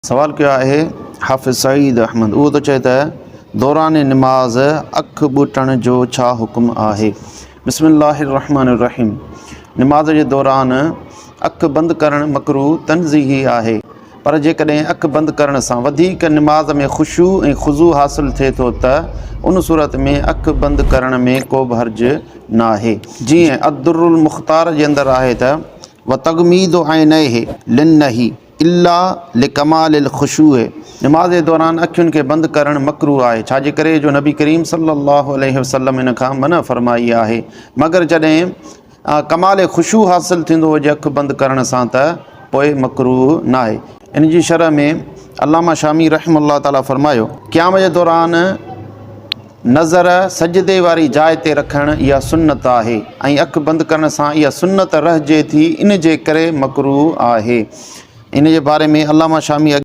سوال ڪيو آهي حافظ سعيد احمد اهو ٿو چئي ته دوران نماز اک ٻوٽڻ جو ڇا حڪم آهي؟ بسم الله الرحمن الرحيم نماز جي دوران اک بند ڪرڻ مڪروه تنزيهي آهي پر جيڪڏهن اک بند ڪرڻ سان وڌيڪ نماز ۾ خشوع ۽ خضوع حاصل ٿئي ٿو ته ان صورت ۾ اک بند ڪرڻ ۾ ڪو به حرج ناهي جيئن الدر المختار جي اندر آهي ته وتغميض عينيه للنهي الا لڪمال الخشوع، نماز جي دوران اکين کي بند ڪرڻ مڪروه آهي، ڇا جي ڪري جو نبي ڪريم صلي الله عليه وسلم ان کان منع فرمائي آهي، مگر جڏهن ڪمال خشوع حاصل ٿيندو هجي اک بند ڪرڻ سان ته پوء مڪروه ناهي. ان جي شرح ۾ علامه شامي رحمه الله تعالي فرمايو، قيام جي دوران نظر سجدي واري جاء تي رکڻ اها سنت آهي ۽ اک بند ڪرڻ سان اها سنت رهجي ٿي ان جي ڪري مڪروه آهي. ان جي باري ۾ علامه شامي.